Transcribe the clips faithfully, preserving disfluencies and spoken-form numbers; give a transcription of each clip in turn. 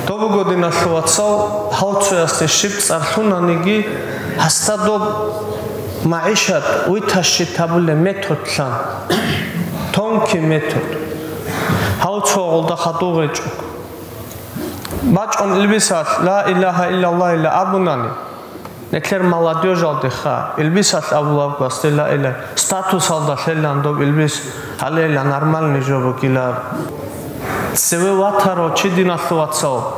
Доб буго, диналъул вацал, гьав цоясде щиб цӀар лъунаниги, гьасда доб магӀишат вытащить гьабулеб методлъан, тонкий метод. Гьав цо гъолда хадув гъечӀо. БачӀун илбисалъ «Ла илагьа иллаллагьила» абунани, нилъер молодёжалдеха, илбисалъ абулеб гьасде ла илагьа, статусалда лъелан доб илбис, гьалейла нормальный жо бугила. Цеве ватарав чи, диналъул вацал,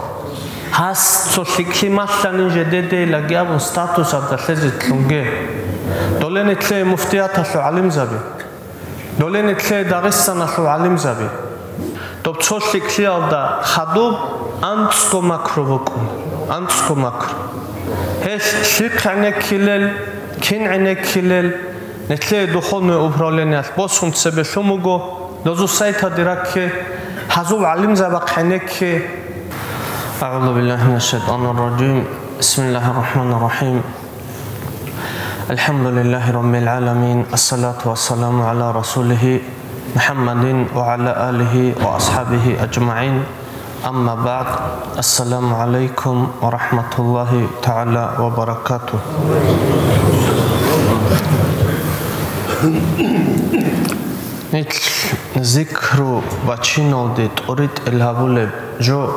гьас цо лъикӀлъи малъани жедедейлаги абун статусалда лъезе лъунге. Доле нилъее муфтияталъул гӀалимзаби. Доле нилъее Дагъистаналъул гӀалимзаби. Доб цо лъикӀлъиялда хадуб анцӀго макру букӀун, анцӀго макру. Гьелъ лъихъ гӀенеккилел, кин гӀенеккилел, нилъее духовное управлениялъ босун цебе лъун буго, дозул сайтаде ракке, гьазул гӀалимзабахъ гӀенекке. أعوذ بالله من الشيطان الرجيم. بسم الله الرحمن الرحيم. الحمد لله رب العالمين. الصلاة والسلام على رسوله محمد وعلى آله وأصحابه أجمعين. أما بعد. السلام عليكم ورحمة الله تعالى وبركاته. Нилъ зикру бачиналде тӀоритӀел гьабулеб жо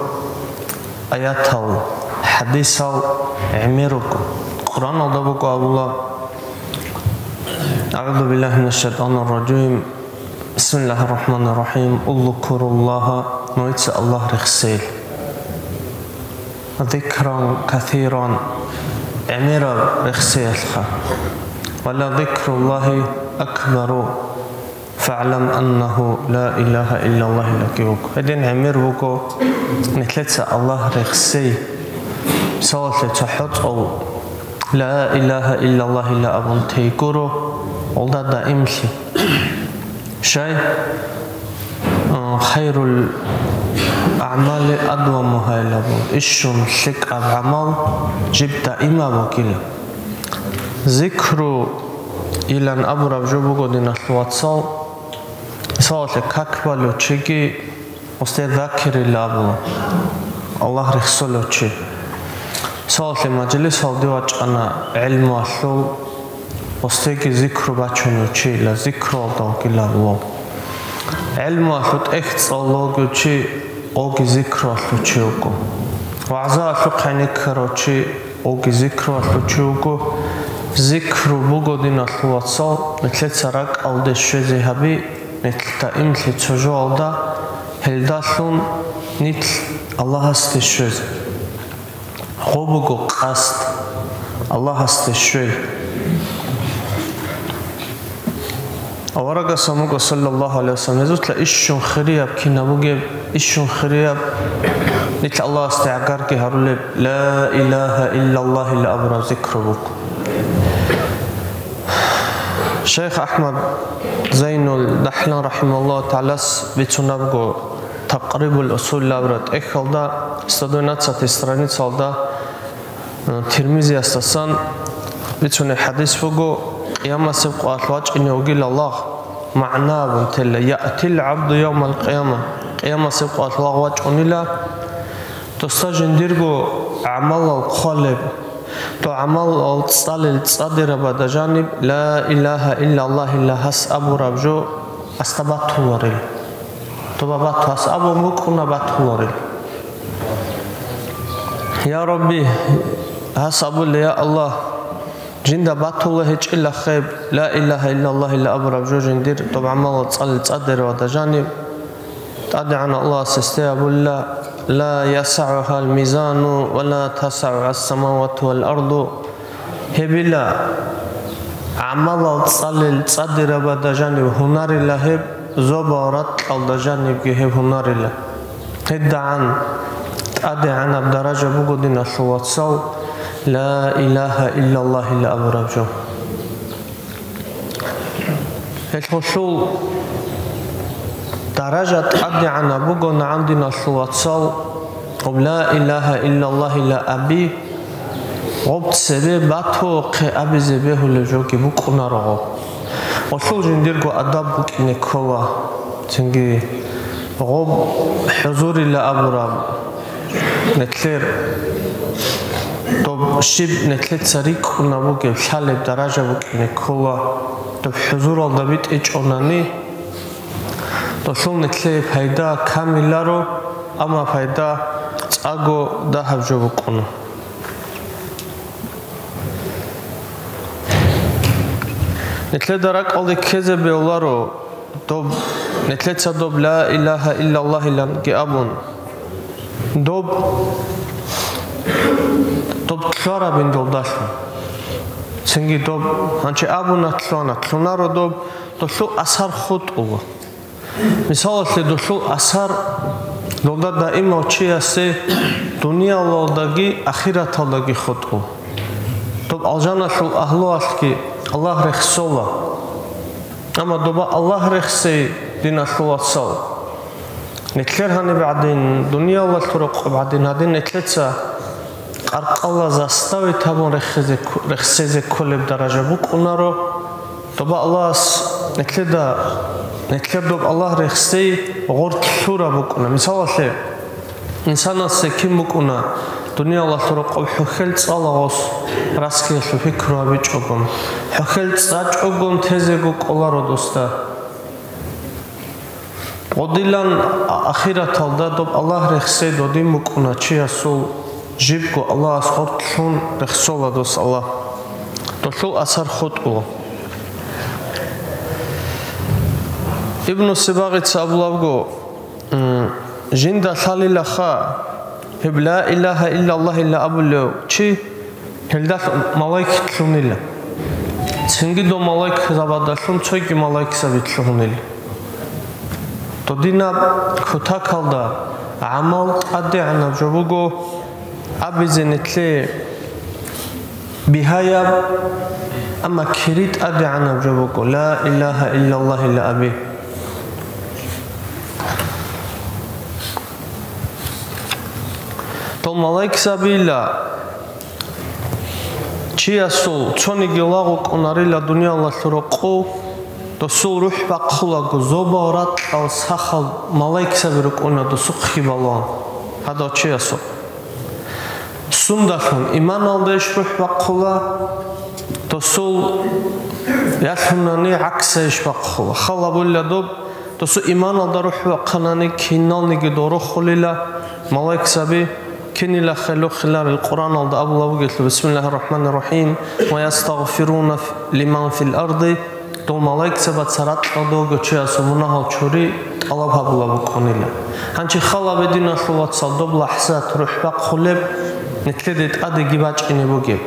аятал, хӀадисал гӀемер руго. Къуръаналда буго абула: أعوذ بالله من الشيطان الرجيم. بسم الله الرحمن الرحيم. اذكروا الله, нужеца Аллагь рехсейил. ذكرا كثيرا, гӀемераб рехсеялъха. ولذكر الله أكبر. فاعلم أنه لا إله إلا الله лаги вуго. Гьедин гӀемер вуго нилъеца Аллагь рехсей. Мисалалъе, цохӀо цӀол لا إله إلا الله ила абун тей гуро, гъолда даимлъи. Щай? А, خير الأعمال أدومها ила абун. Ишшун лъикӀаб гӀамал жиб даимаб бугила. Зикру илан абураб жо буго, диналъул вацал, мисалалъе, как балев чиги, гъосде закирилла абула, Аллагь рехсолев чи. Мисалалъе, мажлисалде вачӀана гӀилмуялъул, гъосдеги зикру бачунев чи, ила зикруялда вугила абула. ГӀилмуялъул тӀехь цӀалулев чи, гъоги зикруялъул чи вуго. ВагӀзаялъухъ гӀенеккарав чи, гъоги зикруялъул чи вуго. Зикру буго, диналъул вацал, нилъеца ракӀалде щвезе гьаби, нилъ даимлъи цо жоялда, гьелдалъун нилъ Аллагьасде щвезе. Гъо буго къасд, Аллагьасде щвей. Аварагас амуго, саллаллагьу гӀалайгьи ва саллам, гьезулъа ишшун хирияб кинаб бугеб, ишшун хирияб, нилъ Аллагьасде гӀагарги гьарулеб, لا إله إلا الله ила абураб зикру буго. Шайх АхӀмад Зайнул Дахлан рахӀимагьуллагьу тагӀалас бицунабго, Такърибул Усул абураб тӀехьалда, сто двенадцатой страницалда, Тирмизиясдасан бицунеб хӀадис буго, къиямасеб къоялъ вачӀине вугила лагъ, магӀна абун тела: يأتي العبد يوم القيامة, къиямасеб къоялъ лагъ вачӀунила, досда жиндирго гӀамалал хъвалеб, дов гӀамалал цӀалел цӀадирабада жаниб لا إله إلا الله ила гьас абураб жо асда батуларел. Доба бату, гьас абун букӀуна батуларел. Я Рабби, гьас абула: я Аллагь, жинда батула гьечӀила хеб, لا إله إلا الله ила абураб жо жиндир доб гӀамалал цӀалел цӀадирабада жаниб. ТӀадегӀанав Аллагьас гьесде абула: لا يسعها الميزان ولا تسعها السماوات والأرض. Гьебила гӀамалал цӀалел цӀадирабада жаниб гьунарила гьеб, зобал ракьалда жанибги гьеб гьунарила. ГьедагӀан тӀадегӀанаб даража буго, диналъул вацал, لا إله إلا الله ила абураб жо. Гьелъулъул даража тӀадегӀанаб буго, нагӀан, диналъул вацал, гъоб لا إله إلا الله ила аби, гъоб цебе батухъе абизе бегьулеб жоги букӀунаро гъоб. Гъолъул жиндирго адаб букӀине ккола, цинги гъоб хӀузурила абураб, Нилъер доб щиб нилъеца рикӀкӀунаб бугеб лъалеб даража букӀине ккола, доб хӀузуралда битӀичӀонани, долъул нилъее пайда камилларо, амма пайда цӀакъго дагьаб жо букӀуна. Нилъеда ракӀалде ккезе бегьуларо, доб, нилъеца доб «Ла илагьа иллаллагьиланги» абун, доб, доб лъугьарабин долдалъун. Цинги доб гьанчи абуна, лъугьана, лъугьунаро доб, долъул асар хутӀула. Мисалалъе, долъул асар долда даимав чиясе дуниялалдаги ахираталдаги хутӀула. Доб алжаналъул агьлуялъги Аллагь рехсола. Амма доба Аллагь рехсей, диналъул вацал, нилъер гьаниб гӀадин, дуниялалъул рокъоб гӀадин гьадин нилъеца къаркъала заставить гьабун рехсезе кку-, рехсезе кколеб даража букӀунаро. Доба Аллагьас нилъеда, нилъер доб Аллагь рехсей гъорлъ лъураб букӀуна. Мисалалъе, инсанасе кин букӀуна дуниялалъул рокъоб хӀухьел цӀала гъос, раскиялъул пикру гьабичӀогун, хӀухьел цӀачӀогун тезего кӀоларо досда. Гъодилан ахираталда доб Аллагь рехсей додин букӀуна чиясул, жибго Аллагьас гъорлъ лъун рехсола дос Аллагь. Долъул асар хутӀула. Ибну Сибагъица абулабго, м, жинда лъалилаха, гьеб «Ла илагьа иллаллагьила» абулев чи, гьелдалъун малаик лъунила. Цинги дов малаикзабаздалъун цоги малаикзаби лъугьунила. Додинаб кутакалда гӀамал тӀадегӀанаб жо буго абизе нилъее бигьаяб, амма кири тӀадегӀанаб жо буго «Ла илагьа иллаллагьила» аби. Дол малаикзабила чиясул цониги лагъ вукӀунарила дуниялалъул рокъов, досул рухӀ бахъулаго зобал ракьал сахал малаикзаби рукӀуна досухъ хьибалан гьадав чиясухъ. Сундалъун иманалдайищ рухӀ бахъула, досул ялъунани гӀаксайищ бахъула. Хал гьабула доб, досул иманалда рухӀ бахъанани киналниги дорохулила малаикзаби, кинила хӀалухъиларел Къуръаналда абула бугелъул: «Бисмиллагьир рахӀманир рахӀим, ва ястагъфируна лиман фил арди». Дол малаикзабаца ракьалда вуго чиясул мунагьал чури тӀалаб гьабула букӀунила. Гьанчи хал гьабе, диналъул вацал, доб лахӀзат рухӀ бахъулеб, нилъеде тӀадеги бачӀине бугеб.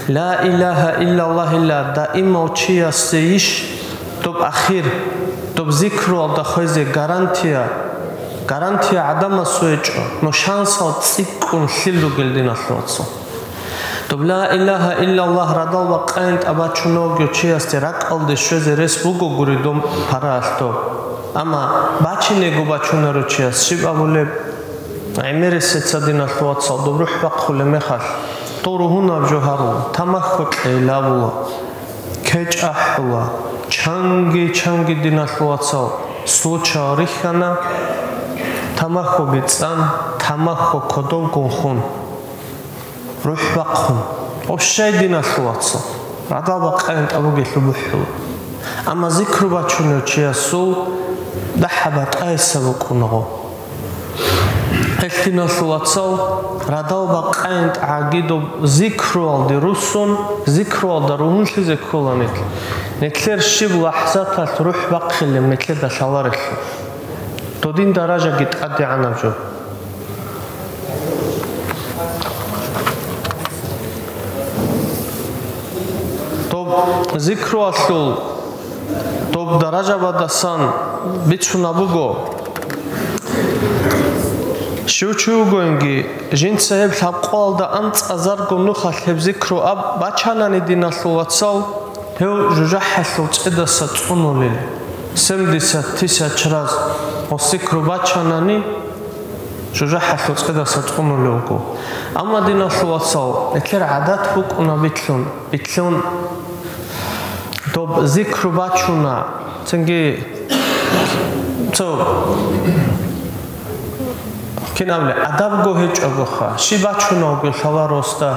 Ла илагьа иллаллагьила даимав чиясейищ доб ахир, доб зикруялда хвезе гарантия, гарантия гӀадамасухъ гьечӀо, но шансал цӀикӀкӀун лъил ругел, диналъул вацал. Доб ла илагьа иллаллагь радал бакъайин тӀабачунев вугев чиясде ракӀалде щвезе рес бугогури доб параялъ доб. Амма бачинего бачунаро чияс щиб абулеб? ГӀемерисеца, диналъул вацал, доб рухӀ бахъулеб мехалъ, дов ругьунаб жо гьарула, тамахьго кьейилабула, кечӀ ахӀула, чанги-чанги, диналъул вацал, случай рихьана, тамахьгоги цӀан, тамахьго кодовгун хун. РухӀ бахъун. Ощай, диналъул вацал, радал бакъайин тӀабугелъул бухӀула. Амма зикру бачунев чиясул дагьаб батӀайса букӀунаго. Гьелъ, диналъул вацал, радал бакъайин тӀагӀаги доб зикруялде руссун, зикруялда ругьунлъизе ккола нилъ. Нилъер щиб лахӀзаталъ рухӀ бахъилеб нилъеда лъаларелъул. Додин даражаги тӀадегӀанаб жо. Доб зикруялъул доб даражабаздасан бицунаб буго, щив чи вугониги, жинца гьеб лъабкъоялда анцӀазарго нухалъ гьеб зикру аб бачанани, диналъул вацал, гьев жужахӀалъул цӀедаса цӀунулел, семьдесят тысяч раз гьес зикру бачанани, жужахӀалъул цӀедаса цӀунулев вуго. Амма, диналъул вацал, нилъер гӀадат букӀуна битлъун, битлъун доб зикру бачуна, цинги цо Кин абулеб, адабго гьечӀогоха, щиб бачунавги лъала росда,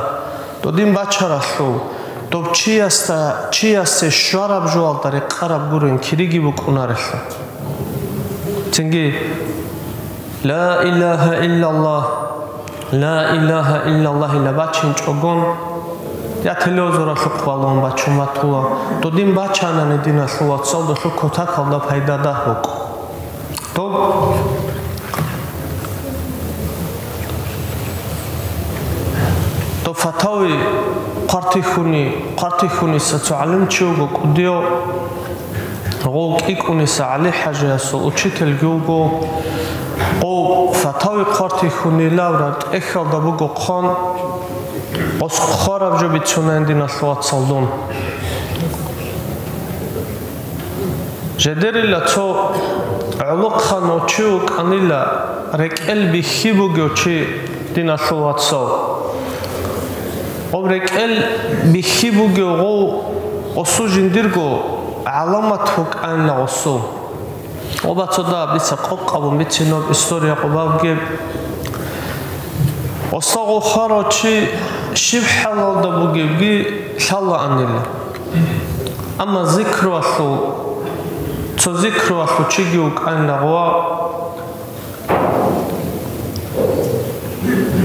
додин бачаралъул, доб чиясда, чиясе щвараб жоялда рекъараб гурин кириги букӀунарелъул. Цинги, ла илагьа иллаллагь, ла илагьа иллаллагь ила бачинчӀогон, я телевизоралъухъ балун бачун батула, додин бачанани диналъул вацал долъул кутакалда пайда дагь букӀу. Доб, доб фатави хъвартихьуни, хъвартихьуниса цо гӀалимчи вуго кӀудияв, гъов КӀикӀуниса ГӀали-хӀажиясул учительги вуго, гъов фатави хъвартихьунилавра тӀехьалда буго хъван, гъос хъвараб жо бицунайин диналъул вацал дун. Жедерила цо гӀолохъанав чи вукӀанила, рекӀел бихьи бугев чи диналъул вацал. Гъоб рекӀел бихьи бугев гъов гъосул жиндирго гӀаламат вукӀанила гъосул. Гъоба цо дагьаб дица къокъ абун бицинаб история гъобабги. Гъосда гъов хварав чи щиб хӀалалда бугебги лъалаанила. Амма зикруалъул, цо зикруалъул чиги вукӀанила гъова.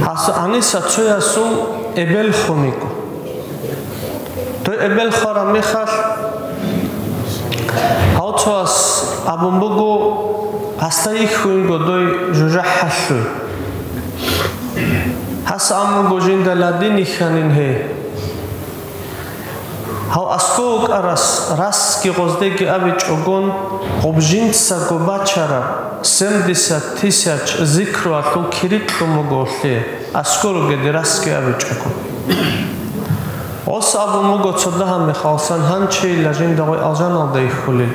Гьас-, гьаниса цоясул эбел хун йиго. Дой эбел хвараб мехалъ, гьав цояс абун буго, гьасда йихьуйнго дой жужахӀалъуй. Гьас абун буго жинда ладин йихьанин гьей. Гьав аскӀов вукӀарас расги гъоздеги абичӀогон, гъоб жинцаго бачараб семьдесят тысяч зикруялъул кири кьун буго гъолъие, аскӀов ругеде расги абичӀого. Гъос абун буго цо дагьаб мехалъ, гьанчейила жинда гъой алжаналда йихьулел.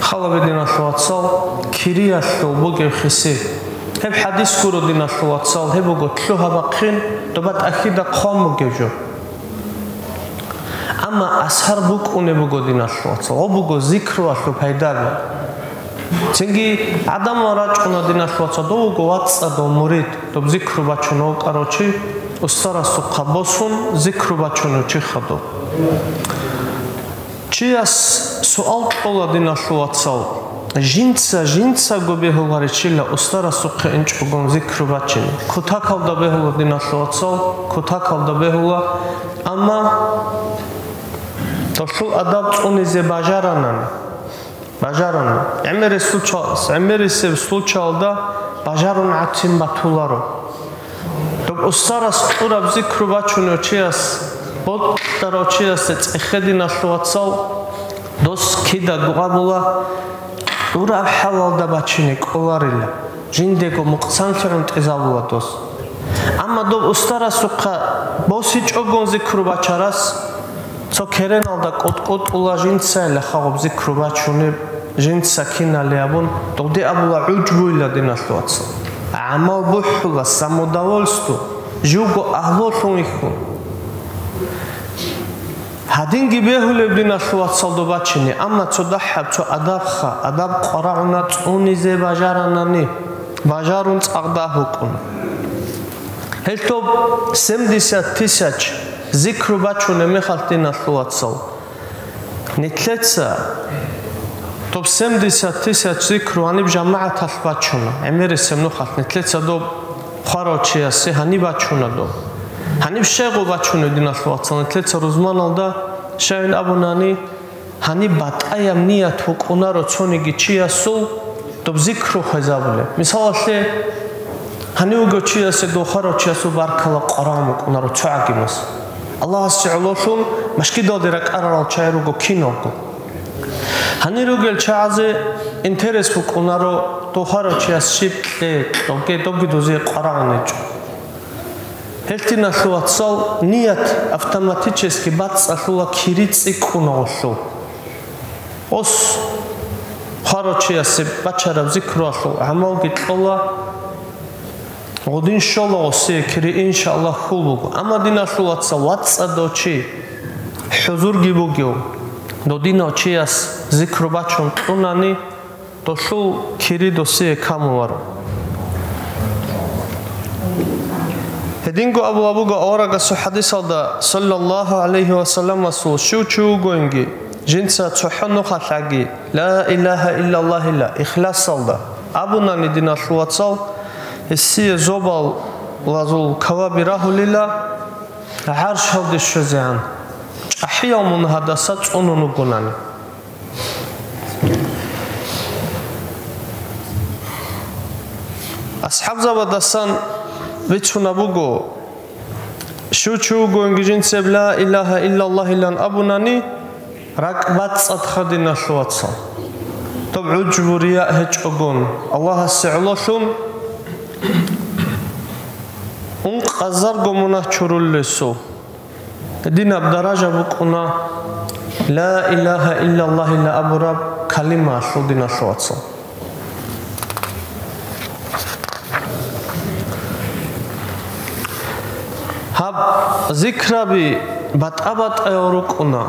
Халабе диналъул вацал, кириялъул бугеб хиси. Гьеб хӀадис гуро диналъул вацал, гьеб буго лъугьа-бахъин доба тӀахьида хъван бугеб жо. Амма асар букӀунеб буго диналъул вацал, гъо буго зикруялъул пайдаби. Цинги гӀадамал рачӀуна диналъул вацал, дов вуго вацӀцӀадав мурид, доб зикру бачун вукӀарав чи, устарасухъа босун зикру бачунев чи хадуб. Чияс суал кьола диналъул вацал, жинца, жинцаго бегьуларичила устарасухъе инчӀогон зикру бачине. Кутакалда бегьула диналъул вацал, кутакалда бегьула, амма долъул адаб цӀунизе бажаранани, бажарана. ГӀемерис случа-, гӀемерисеб случаялда бажарун гӀатин батуларо. Доб устарас кьураб зикру бачунев чияс, бокьарав чиясе цӀехе диналъул вацал, дос кидаго гъабула, кьураб хӀалалда бачине кӀоларила, жиндего мукъсанлъи гӀунтӀизабула дос. Амма доб устарасухъа босичӀогон зикру бачарас, цо кереналда кӀутӀ-кӀутӀула жинцайила хагъуб зикру бачунеб, жинца кинали абун, догде абула гӀуджбуйила диналъул вацал. ГӀамал бухӀула, самодовольство, живго агьлулъун вихьун. Гьадинги бегьулеб диналъул вацал доб бачине, амма цо дагьаб, цо адабха, адаб къварагӀуна цӀунизе бажаранани, бажарун цӀакъ дагь букӀун. Гьелъ доб семьдесят тысяч зикру бачунеб мехалъ диналъул вацал. Нилъеца доб семьдесят тысяч зикру гьаниб жамагӀаталъ бачуна, гӀемерисеб нухалъ нилъеца доб хварав чиясе гьаниб бачуна доб. Гьаниб щайго бачунеб диналъул вацал, нилъеца рузманалда щайин абунани, гьаниб батӀаяб ният букӀунаро цониги чиясул доб зикру хвезабулеб. Мисалалъе, гьанив вуго чиясе дов хварав чиясул баркала къварагӀун букӀунаро цо гӀагимас. Аллагьасе гӀололъун машгидалде ракӀарарал чагӀи руго киналго. Гьанир ругел чагӀазе интерес букӀунаро дов хварав чияс щиб кье, кьоге, добги дозие къварагӀун гьечӀо. Гьелъ диналъул вацал ният автоматически бацӀцӀалъула кири цӀикӀкӀуна гъолъул. Ос хварав чиясе бачараб зикруялъул гӀамалги кьола, гъудин щола гъосие кири, иншааллагь, хьул буго. Амма диналъул вацал вацӀцӀадав чи хӀузурги бугев, додинав чияс зикру бачун кьунани, долъул кири досие камуларо. Гьединго абула буго аварагасул хадисалда, саллаллаху гӀалайхи ва салламасул, щив чи вугоинги, жинца цохӀо нухалъаги, ла илагьа иллаллагьила ихласалда абунани, диналъул вацал, гьесие зобалазул каваби рагьулила гӀаршалде щвезегӀан, чӀахӀиял мун гьадаса цӀунун вугонани. АсхӀабзабадасан бицунаб буго, щив чи вугоинги жинцеб ла илагьа иллаллагьилан абунани, ракӀ бацӀцӀадха, диналъул вацал. Доб гӀуджбу-рия гьечӀогон, Аллагьасе гӀололъун ункъазарго мунагь чурулесул. Гьединаб даража букӀуна ла илагьа иллаллагьила абураб калимаялъул, диналъул вацал. Гьаб зикраби батӀа-батӀаял рукӀуна,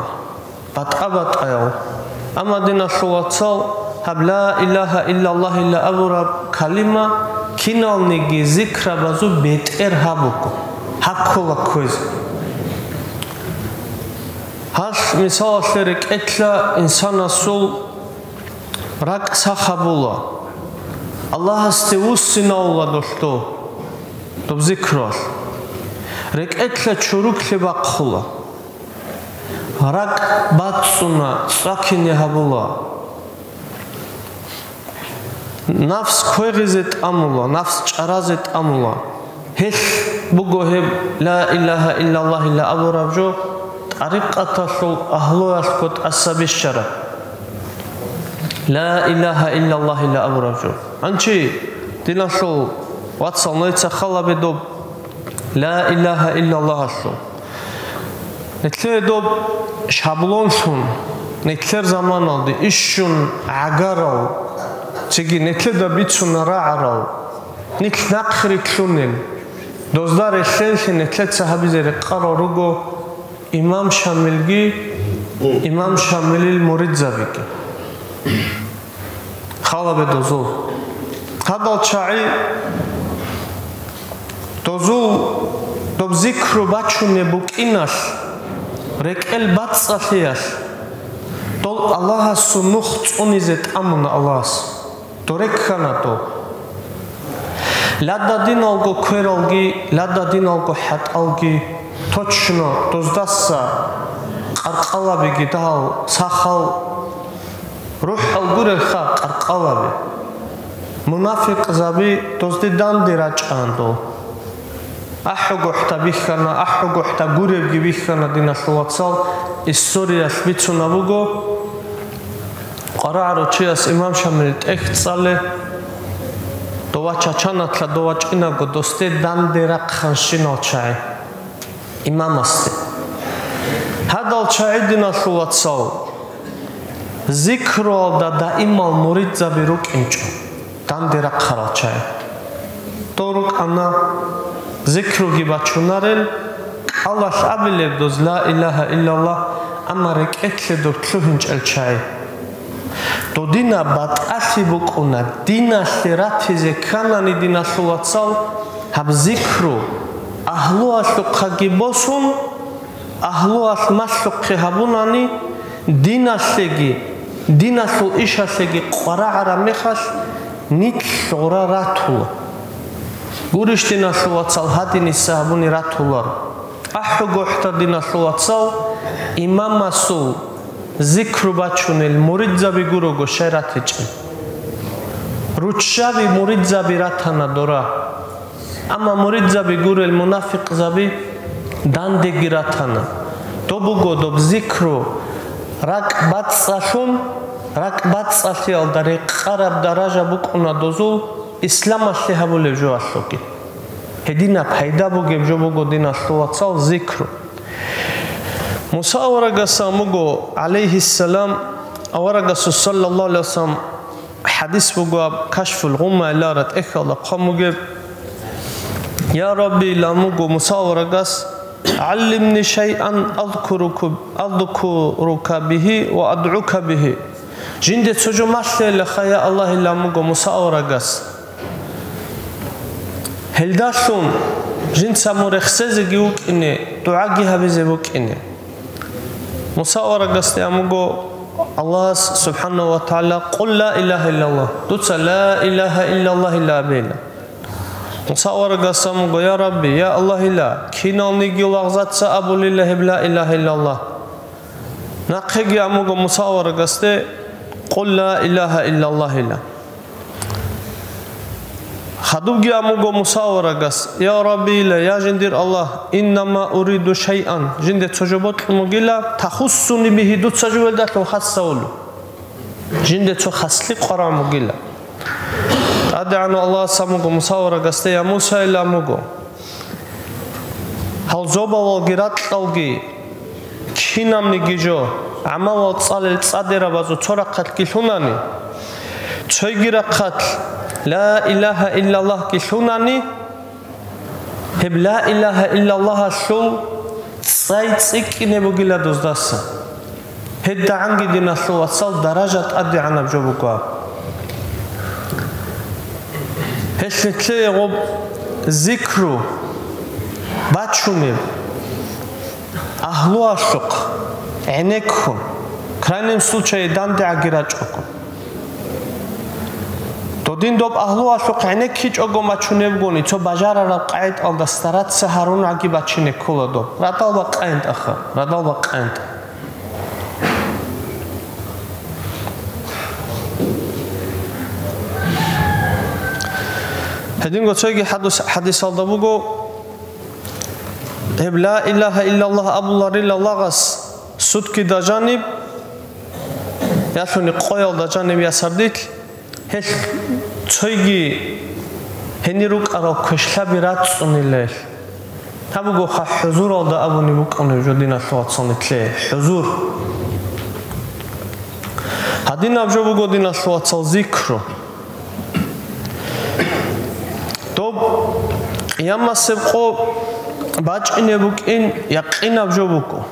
батӀа-батӀаял. Амма, диналъул вацал, гьаб ла илагьа иллаллагьила абураб калима киналниги зикрабазул бетӀер гьаб буго, гьаб ккола кквезе. Гьалъ мисалалъе рекӀелъа инсанасул ракӀ сах гьабула, Аллагьасде вуссинавула долъдо доб зикруялъ. РекӀелъа чуруклъи бахъула. РакӀ бацӀцӀуна, цӀакине гьабула. Нафс квегъизе тӀамула, нафс чӀаразе тӀамула. Гьелъ буго гьеб ла илагьа иллаллагьила абураб жо, тӀарикъаталъул агьлуялъго тӀаса бищараб. Ла илагьа иллаллагьила абураб жо. Гьанчи, диналъул вацал, нойца халабе доб ла илагьа иллаллагьалъул. Нилъее доб шаблонлъун, нилъер заманалде ишщун гӀагарал, цинги нилъеда бицуна рагӀарал, нилъ нахъе рилълъунел, дозда релълъенлъи нилъеца гьабизе рекъарал руго имам Шамилги, имам Шамилил муридзабиги. Халабе дозул. Гьадал чагӀи дозул доб зикру бачунеб букӀиналъ, рекӀел бацӀцӀалъиялъ, дол Аллагьасул нух цӀунизе тӀамуна Аллагьас. Дореккана дол. Лададиналго квералги, лададиналго хӀатӀалги, точно доздаса къаркъалабиги дагьал сахал, рухӀал гурелха къаркъалаби. Мунафикъзаби дозде данде рачӀаан дол. АхӀугохӀда бихьана, ахӀугохӀда гуребги бихьана, диналъул вацал, историялъ бицунаб буго, къварагӀарав чияс имам Шамил тӀехь цӀале, дова чачаналъа дова чӀинаго досде данде рахъанщинал чагӀи имамасде. Гьадал чагӀи, диналъул вацал, зикруялда даимал муридзаби рукӀинчӀо, данде рахъарал чагӀи. Дол рукӀана зикруги бачунарел, кӀалалъ абилеб доз ла илагьа иллаллагь, амма рекӀелъе доб лъугьинчӀел чагӀи. Додина батӀалъи букӀуна, диналъе ратизе кканани, диналъул вацал, гьаб зикру агьлуялъухъаги босун, агьлуялъ малъухъе гьабунани, диналъеги, диналъул ишалъеги къварагӀараб мехалъ, нилъ гъура ратула. Гурищ, диналъул вацал, гьадиниса гьабуни ратулар. АхӀугохӀда, диналъул вацал, имамасул зикру бачунел муридзаби гурого щай ратичӀеб. Руччаби муридзаби ратана дора. Амма муридзаби гурел мунафикъзаби дандеги ратана. Доб буго доб зикру ракӀ бацӀцӀалъун, ракӀ бацӀцӀалъиялда рекъараб даража букӀуна дозул исламалъе гьабулеб жоялъулги. Гьединаб пайда бугеб жо буго, диналъул вацал, зикру. Муса аварагасан буго, гӀалайгьиссалам, аварагасул, саллаллагьу гӀалайгьи вассалам, хӀадис буго аб Кашфул Гъумма илараб тӀехьалда хъван бугеб: «Я Рабби, — ламуго Муса аварагас, — гӀаллимни шайъан азкуруку-, азкурука бигьи ва адгӀука бигьи». Жинде цо жо малъейилаха, я Аллагь, — ламуго Муса аварагас. Гьелдалъун Жинца мун рехсезеги вукӀине, дугӀаги гьабизе букӀине. Муса аварагасде амуго Аллагьас субхӀанагьу ва тагӀала: «Къул ла илагьа иллаллагь», дуца ла илагьа иллаллагьила абейила. Муса аварагас амуго: «Я Рабби, я Аллагьила, киналниги лагъзаца абулила гьеб ла илагьа иллаллагь». Нахъеги амуго Муса аварагасде: «Къул ла илагьа иллаллагьила». Хадубги амуго Муса аварагас: «Я Раббила, я жиндир Аллагь, иннама уриду шайъан», жинде цо жо бокьун бугила, «тахуссуни бигьи», дуца жо гьелдалъун хасавулев. Жинде цо хаслъи къваран бугила. ТӀадегӀанав Аллагьас амуго Муса аварагасде: «Я Муса», ила амуго, гьал зобалалги ракьалги, кинабниги жо, гӀамалал цӀалел цӀадирабазул цо рахъалъги лъунани, цойги рахъалъ ла илагьа иллаллагьги лъунани, гьеб ла илагьа иллаллагьалъул цӀай цӀикӀкӀине бугила дуздаса. ГьедигӀанги, диналъул вацал, даража тӀадегӀанаб жо буго. Гьелъ нилъее гъоб зикру бачунеб, агьлуялъухъ гӀенеккун, в крайнем случае, дандегӀаги рачӀого. Додин доб агьлуялъухъ гӀенеккичӀого бачунебгони, цо бажарараб къагӀидалда стараться гьарунаги бачине ккола доб. Радал бакъайин тӀаха, радал бакъайин тӀа. Гьединго цоги хадус-, хадисалда буго, гьеб ла илагьа иллаллагь абуларила лагъас суткида жаниб, ялъуни къоялда жаниб я сардилъ, гьелъ цойги гьенир рукӀарал квешлъаби рацӀцӀунила гьелъ. Гьаб бугоха хӀузуралда абуни букӀунеб жо, диналъул вацал, нилъее. ХӀузур. Гьадинаб жо буго, диналъул вацал, зикру. Доб къиямасеб къо бачӀине букӀин якъинаб жо буго.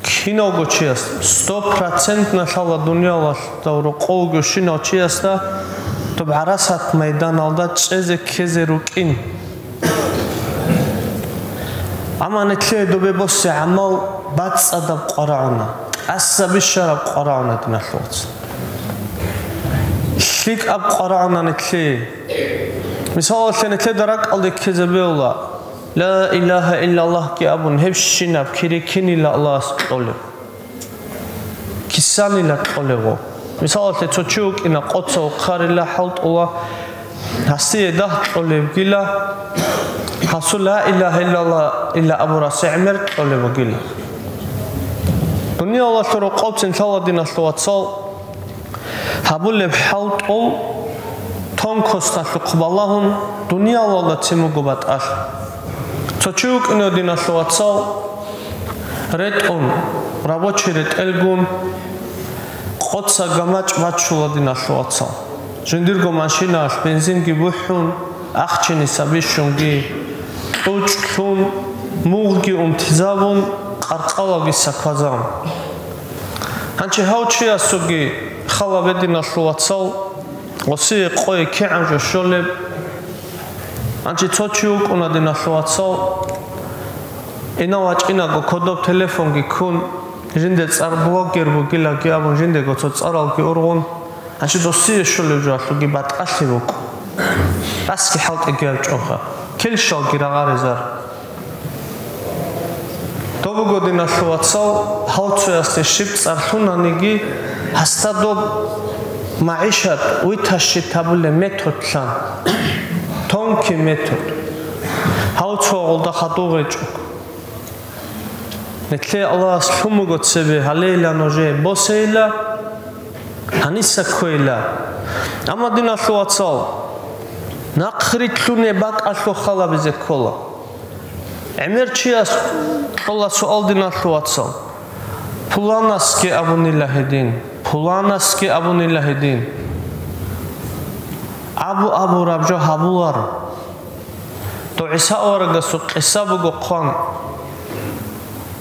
Киналго чияс, сто процентно лъала дуниялалда рокъов вугевщинав чиясда доб гӀарасат майданалда чӀезе ккезе рукӀин. Амма нилъее добе босе гӀамал бацӀцӀадаб къварагӀуна, тӀаса бищараб къварагӀуна, диналъул вацал. ЛъикӀаб къварагӀуна нилъее. Мисалалъе, нилъеда ракӀалде ккезабеула, ла илагьа иллаллагьги абун, гьебщинаб кири кинила Аллагьас кьолеб. Кисанила кьолеб гъо. Мисалалъе, цо чи вукӀина, къоца вухъарила, хӀалтӀула, гьасие дагь кьолебгила, гьасул ла илагьа иллаллагь ила абурасе гӀемер кьолеб бугила. Дуниялалъул рокъовцин лъала, диналъул вацал, гьабулеб хӀалтӀул тонкосталъухъ балагьун дуниялалда цин буго батӀалъ. Цо чи вукӀине, диналъул вацал, ретӀун, рабочий ретӀелгун, къоца гамачӀ бачула, диналъул вацал. Жиндирго машинаялъ бензинги бухӀун, ахчиниса бищунги, кьучӀ лъун, мугъги унтизабун, къаркъалаги саквазабун. Гьанчи гьав чиясулги хал гьабе, диналъул вацал, гъосие къое кигӀан жо щолеб. Гьанчи цо чи вукӀуна, диналъул вацал, инав вачӀинаго кодоб телефонги ккун, жинде цӀар блогер бугилаги абун, жиндего цо цӀаралги ургъун, гьанчи досие щолеб жоялъулги батӀалъи букӀун. Расги хӀалтӀиги гьаб чӀоха, килщалги рагъаризар. Доб буго, диналъул вацал, гьав цоясде щиб цӀар лъунаниги, гьасда доб магӀишат вытащить гьабулеб методлъан, тонкий метод. Гьав цо гъолда хадув гьечӀо. Нилъее Аллагьас лъун буго цебе гьалейилан уже босейила, гьаниса кквейила. Амма, диналъул вацал, нахърилълъуне бакӀалъул хал гьабизе ккола. ГӀемер чияс кьола суал, диналъул вацал. Пуланасги абунила гьедин, пуланасги абунила гьедин. Абу-абураб жо гьабуларо. Дов ГӀиса аварагасул къиса буго хъван.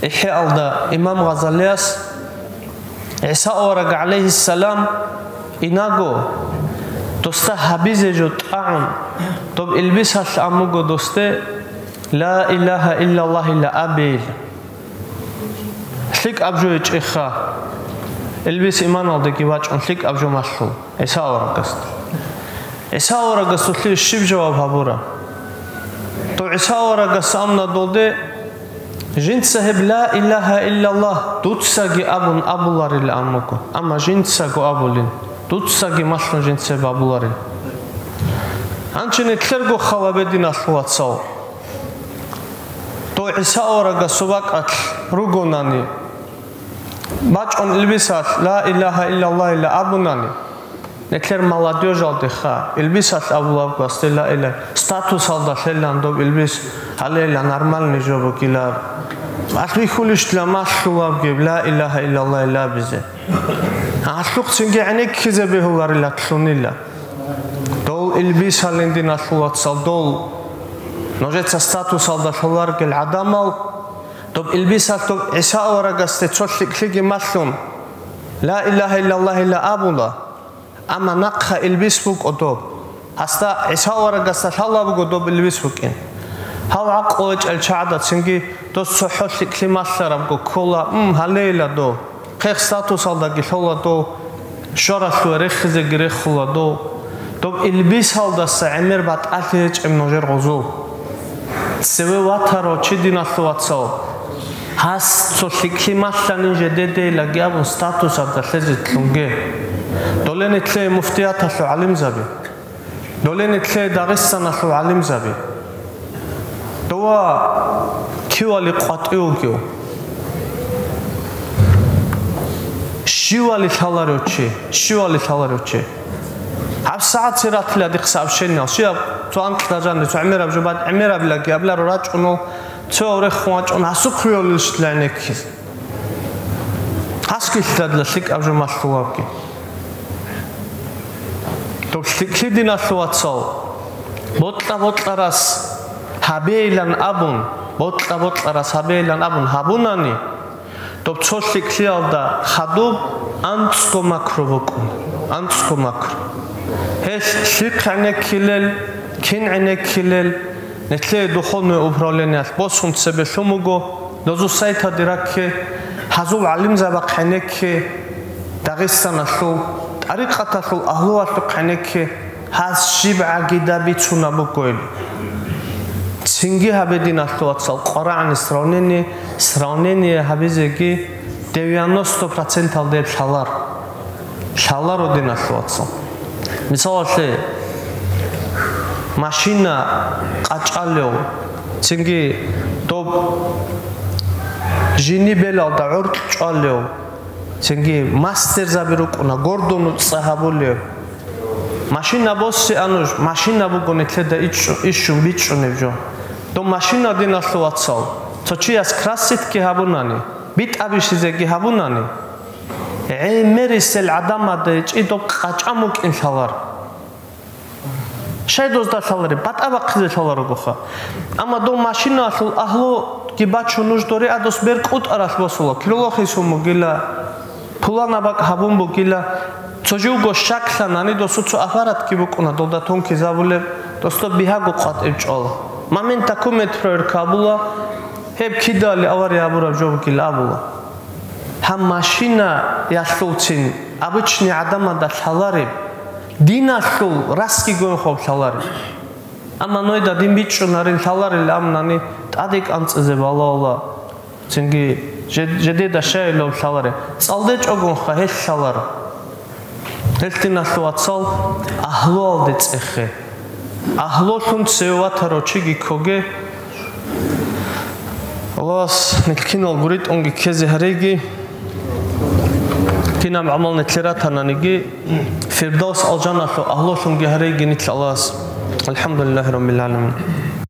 ИхӀяалда имам Гъазалияс ГӀиса авараг, гӀалайгьиссалам, инаго, досда гьабизе жо тӀагӀун, доб илбисалъ амуго досде, Ла илагьа иллаллагьила абейила. ЛъикӀаб жо гьечӀеха. Илбис иманалдаги вачӀун лъикӀаб жо малъул ГӀиса аварагасда. ГӀиса аварагасулъе щиб жаваб гьабура? То ГӀиса аварагас амна долде, жинца гьеб ла илагьа иллаллагь дуцаги абун абуларилан буго, амма жинцаго абулин, дуцаги малъун жинца гьеб абуларин. Гьанчи нилъерго хал гьабе, диналъул вацал. Дов ГӀиса аварагасул бакӀалъ ругонани, бачӀун илбисалъ ла илагьа иллаллагьила абунани, нилъер молодёжалдеха, илбисалъ абулаб гасде ла илагьа, статусалда лъелан доб илбис, гьалейла нормальный жо бугила. Алъ бихьулищ дила малъулабги ла илагьа иллаллагьила абизе. Гьалъухъцинги гӀенеккизе бегьуларила лъунила. Дол илбисалин, диналъул вацал, дол нужеца статусалда лъоларгел гӀадамал, доб илбисалъ доб ГӀиса аварагасде цо лъикӀлъиги малъун, ла илагьа иллаллагьила абула, амма нахъа илбис букӀо доб. Гьасда ГӀиса аварагасда лъала буго доб илбис букӀин. Гьав гӀакълу гьечӀел чагӀада цинги дос цохӀо лъикӀлъи малъарабго ккола, м, гьалейила дов. Хъех статусалдаги лъола дов, щваралъуве рехизеги рехула дов. Доб илбисалдаса гӀемер батӀалъи гьечӀеб нужер гъозул. Цеве ватарав чи, диналъул вацал, гьас цо лъикӀлъи малъанин жедедейлаги абун статусалда лъезе лъунге. Доле нилъее муфтияталъул гӀалимзаби. Доле нилъее Дагъистаналъул гӀалимзаби. Дова кивали къватӀив вугев? Щивали лъаларев чи? Щивали лъаларев чи? ГьабсагӀат цератила дихъ сообщениеял. Щибаб цо анкьда жанде, цо гӀемераб жо бад-, гӀемерабилаги абларо рачӀунал, цо аврехун вачӀун, гьасухъ виолилищ дила гӀенеккиз. Гьасги лъадла лъикӀаб жо малъулабги. Доб лъикӀлъи, диналъул вацал, бокьа-бокьарас гьабейилан абун, бокьа-бокьарас гьабейилан абун гьабунани, доб цо лъикӀлъиялда хадуб анцӀго макру букӀун, анцӀго макру. Гьелъ лъихъ гӀенеккилел, кин гӀенеккилел, нилъее духовное управлениялъ босун цебе лъун буго, дозул сайтаде ракке, гьазул гӀалимзабахъ гӀенекке, Дагъистаналъул тӀарикъаталъул агьлуялъухъ гӀенекке, гьас щиб гӀагида бицунаб бугойин. Цинги гьабе, диналъул вацал, къварагӀани сравнение, сравнение гьабизеги девяносто проценталде лъалар. Лъаларо, диналъул вацал. Мисалалъе, машина къачӀалев, цинги доб жини белалда гӀоркь чӀвалев, цинги мастерзаби рукӀуна, гордону цӀа гьабулев. Машина босси ануш, машина буго нилъеда ичӀу-, ищун бичӀчӀунеб жо. Доб машина, диналъул вацал, цо чияс краситги гьабунани, битӀабищизеги гьабунани, гӀемерисел гӀадамада гьечӀи доб къачӀан букӀин лъалар. Щай дозда лъалареб? БатӀа бахъизе лъаларогоха. Амма дов машинаялъул агьлуги бачун нуж доре а дос бер кӀутӀаралъ босула, крыло хисун бугила, пулана бакӀ гьабун бугила, цо живго щаклъанани досу цо аппаратги букӀуна долда тонкизабулеб, досда бигьаго къватӀиб чӀвала. Момент документ проверка абула, гьеб кидали авария гьабураб жо бугила абула. Гьаб машинаялъулцин обычный гӀадамада лъалареб, диналъул расги гонхъаб лъалареб. Амма нойда дин бичӀчӀунарин лъаларел амнани тӀаде кӀанцӀизе балагьула, цинги жед-, жедеда щайилав лъалареб, цӀалде чӀогонха гьелъ лъаларо. Гьелъ, диналъул вацал, агьлуялде цӀехе. Агьлулъун цеве ватарав чиги ккоге. Аллагьас нилъ кинал гуритӀунги ккезе гьареги, кинаб гӀамал нилъер ратананиги, Фирдавс алжаналъул агьлулъунги гьареги нилъ Аллагьас. АлхӀамдулиллагьи раббил гӀаламин.